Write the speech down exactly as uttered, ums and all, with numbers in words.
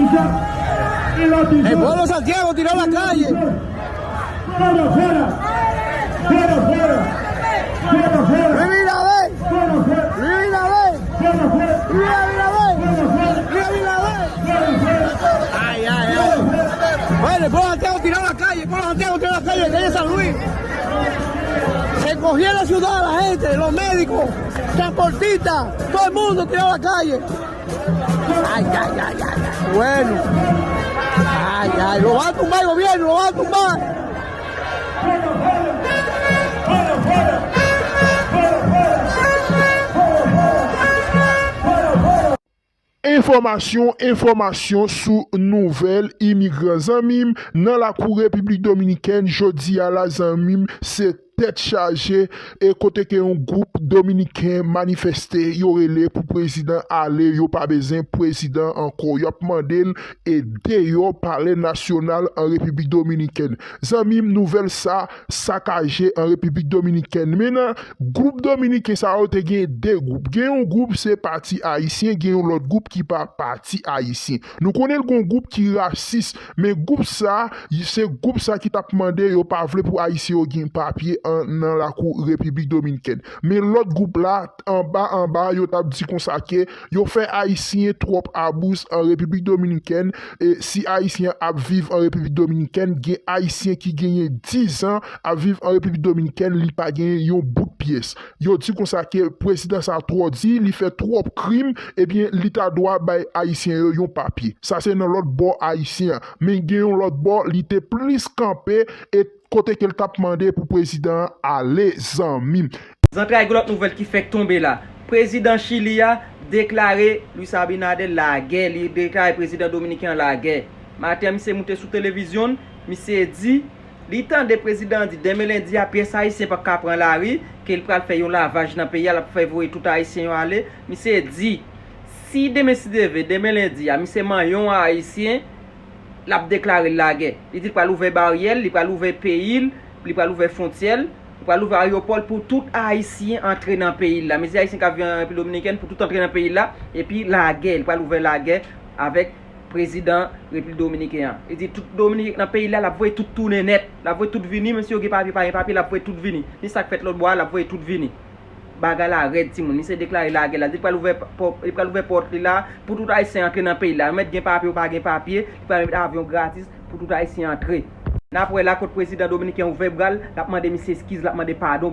El pueblo de Santiago tiró a la calle. Fuera, fuera, fuera, fuera, fuera, fuera. Luis Abinader. Luis Abinader. Luis Abinader. Luis Abinader. Ay, ay, ay. Bueno, el pueblo de Santiago tiró a la calle, el pueblo de Santiago tiró a la calle, calle San Luis. Se cogieron la ciudad, la gente, los médicos, transportistas, todo el mundo tiró a la calle. Ay, ay, ay, ay, ay. Bueno. Ay, ay, lo va a tumbar el gobierno, lo va a tumbar. Enfòmasyon, enfòmasyon sou nouvèl imigran. Zanmi m, nan lakou Repiblik Dominikèn, jodi a la, zanmi m, se tèt chaje, e kote ke yon gwoup Dominiken manifeste, yo rele pou prezidan ale, yo pa bezwen prezidan ankò. Y ap mande l e deyò Palè Nasyonal an Repiblik Dominikèn. Zanmi m, nouvèl sa sakaje an Repiblik Dominikèn. Men nan gwoup dominiken sa yo te gen de gwoup. Gen yon gwoup se Pati Ayisyen, gen yon lòt gwoup ki pa Pati Ayisyen. Nou konnen l gen yon gwoup ki rasis, men gwoup sa, se gwoup sa ki t ap mande yo pa vle pou Ayisyen yo gen papye an, nan lakou Repiblik Dominikèn. Men lòt gwoup la, anba, anba, yo t ap di konsa ke yo fè Ayisyen twòp abuz an Repiblik Dominikèn. E si Ayisyen ap viv an Repiblik Dominikèn, gen Ayisyen ki genyen diz an ap viv an Repiblik Dominikèn, li pa genyen yon bout pyès. Yo di konsa ke prezidan sa twò di, li fè twòp krim, ebyen, li ta dwa bay Ayisyen yo yon papye. Sa se nan lòt bò ayisyen an. Men gen yon lòt bò, li te plis kanpe e kote ke l t ap mande pou prezidan an ale, zanmi m. Zantray, gen lòt nouvèl ki fèk tonbe la. Prezidan Chili a deklare Luis Abinader lagè. Li deklare prezidan dominiken an lagè. Maten an, misye moute sou televizyon l, misye di, li tande prezidan an di, demen lendi a, pyès ayisyen p ap ka pran lari, ke l pral fè yon lavaj nan peyi a, l ap fè voye tout ayisyen yo ale. Misye di, si demen, si Dye vle, demen lendi a, misye manyen yon ayisyen, l ap deklare l lagè. Li di l pral ouvè baryè l, li pral ouvè peyi l, li pral ouvè fwontyè l, li pral ouvè ayewopò l pou tout ayisyen antre nan peyi l la. Mezi ayisyen k ap viv an Repiblik Dominikèn pou tout antre nan peyi l la, epi lagè, li pral ouvè lagè avèk prezidan Repiblik Dominiken an. Li di tout Dominiken nan peyi l la, l ap voye tout tounen nèt, l ap voye tout vini, menm si yo gen papye, pa gen papye, l ap voye tout vini. Ni sa k fèt lòt bò a, l ap voye tout vini. Bagay la rèd, timoun. Misye deklare lagè la. Li pral ouvè pò-, li pral ouvè pòt li la pou tout ayisyen antre nan peyi la. Yo mèt gen papye, yo pa gen papye, li pral mèt avyon gratis pou tout ayisyen antre. N ap wè la kot prezidan dominiken ouvè bra l, l ap mande misye eskiz, l ap mande padon.